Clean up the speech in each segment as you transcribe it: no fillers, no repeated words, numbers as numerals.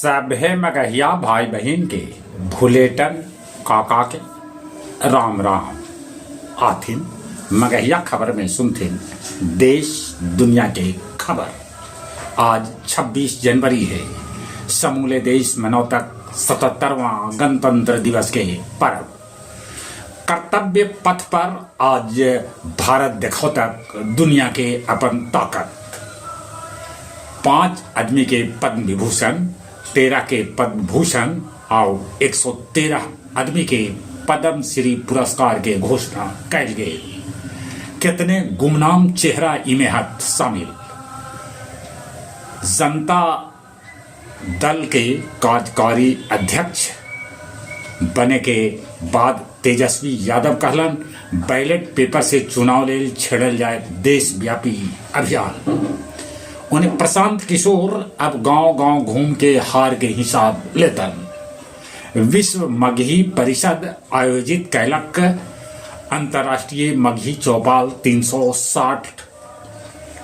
सभे मगहिया भाई बहिन के भुलेटन काका के राम राम। आथिन मगहिया खबर में सुनथिन देश दुनिया के खबर। आज 26 जनवरी है। समूले देश मनौतक 77वां गणतंत्र दिवस के पर्व। कर्तव्य पथ पर आज भारत देखौतक दुनिया के अपन ताकत। 5 आदमी के पद्म विभूषण, 13 के पद्म भूषण आउ 113 आदमी के पद्म श्री पुरस्कार के घोषणा कैल गेल। कितने गुमनाम चेहरा इमे हथ शामिल। जनता दल के कार्यकारी अध्यक्ष बने के बाद तेजस्वी यादव कहलन, बैलेट पेपर से चुनाव लेल छेड़ल जाए देशव्यापी अभियान। उन्हें प्रशांत किशोर अब गांव-गांव घूम के हार के हिसाब लेतन। विश्व मगही परिषद आयोजित कैलक अंतर्राष्ट्रीय मगही चौपाल 360।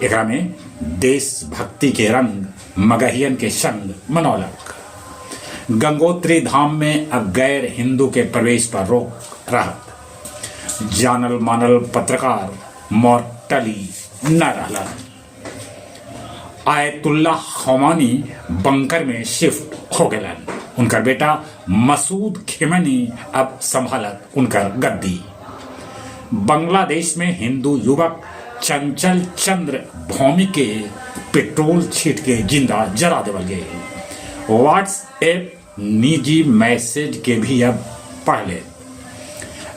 एकरा में देशभक्ति के रंग मगहियन के संग मनौलक। गंगोत्री धाम में अब गैर हिंदू के प्रवेश पर रोक रहत। जानल मानल पत्रकार मौटली न रहलन। आयतुल्लाह खुमैनी बंकर में शिफ्ट हो गलन। उनकर बेटा मसूद खेमनी अब संभालत उनकर गद्दी। बांग्लादेश में हिंदू युवक चंचल चंद्र भौमिक के पेट्रोल छीट के जिंदा जरा देवल गए। व्हाट्सएप निजी मैसेज के भी अब पढ़ ले।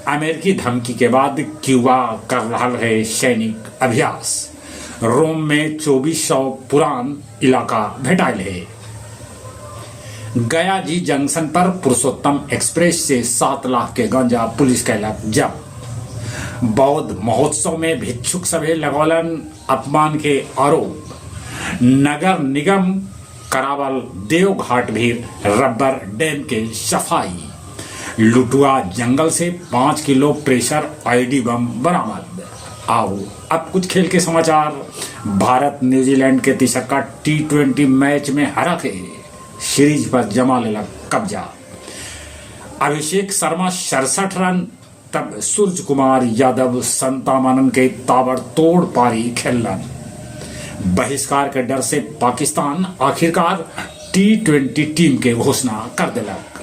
अमेरिकी धमकी के बाद क्यूबा कर रहा है सैनिक अभ्यास। रोम में 2400 पुरान इलाका भेटाइल है। गया जी जंक्शन पर पुरुषोत्तम एक्सप्रेस से 7 लाख के गांजा पुलिस कैलक जब्त। बौद्ध महोत्सव में भिक्षुक सभे लगौलन अपमान के आरोप। नगर निगम करावल देवघाट भी रबर डैम के सफाई। लुटुआ जंगल से 5 किलो प्रेशर आईईडी बम बरामद। आओ अब कुछ खेल के समाचार। भारत न्यूजीलैंड के तीसरा टी20 मैच में हरा के सीरीज पर जमा लेलक कब्जा। अभिषेक शर्मा 67 रन, तब सूर्य कुमार यादव 57 रन के ताबड़तोड़ पारी खेलन। बहिष्कार के डर से पाकिस्तान आखिरकार टी20 टीम के घोषणा कर दिलक।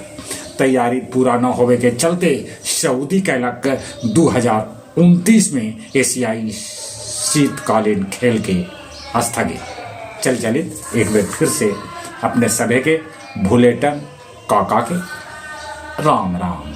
तैयारी पूरा न होवे के चलते सऊदी कैलक 2029 में एशियाई शीतकालीन खेल के स्थगित। चल चलित एक बार फिर से अपने सभे के भुलेटन काका के राम राम।